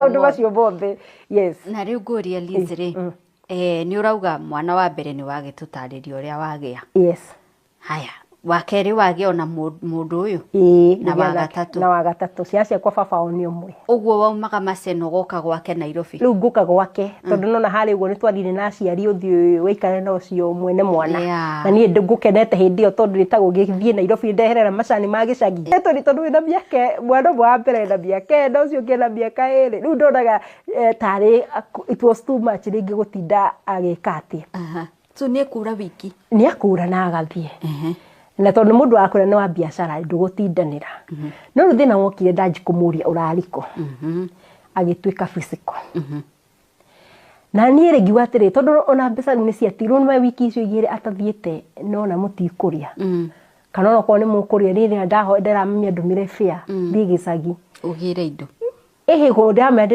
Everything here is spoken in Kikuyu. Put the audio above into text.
Maũndũ macio mothe, yes. Na rĩu ngũrie, Liz rĩ, nĩ ũrauga mwana wa mbere nĩ wagĩtũtarĩria ũrĩa wagĩa. Yes. Haya, wa kerĩ wagĩa ona mũndũ ũyũ? Ĩĩ. Na ngĩgĩa wa nake. gatatũ? Na wa gatatũ. Ciana ciakwa baba wao nĩ ũmwe. Ũguo waumaga Maseno goka gwake Nairobi? Rĩu ngũka gwake tondũ nona harĩ ũguo nĩ twathire na aciari, ũthiĩ waikare na ũcio mwene mwana. Na niĩ ngũkenete hĩndĩ ĩyo tondũ nĩtagwo ngĩthiĩ Nairobi ndeherera macani ma gĩcagi. Tondũ wĩna mĩaka, mwana ũmwe wa mbere ena mĩaka 4, ũcio ũngĩ ena mĩaka 2, rĩu ndonaga tarĩ it was too much rĩngĩ gũtinda agĩka atĩa. So nĩ ekũra wiki? Nĩ akũra na agathiĩ, na tondũ nĩ mũndũ wa kũrĩa, nĩ wa biacara, ndũgũtindanĩra. No rĩu thĩna wokire ndanji kũmũria ũrariko, agĩtuĩka physical. Na niĩ rĩ, ngiuga atĩrĩ, tondũ ona mbeca rĩu nĩ ciatigirwo nĩ wiki icio 2 atathiĩte, nona mũtikũrĩa kana onokorwo nĩ mũkũrĩa, rĩrĩa ndĩramamia ndũmĩre fare thiĩ gĩcagi. Ũgĩre indo. Ĩhĩ, ndĩramenya.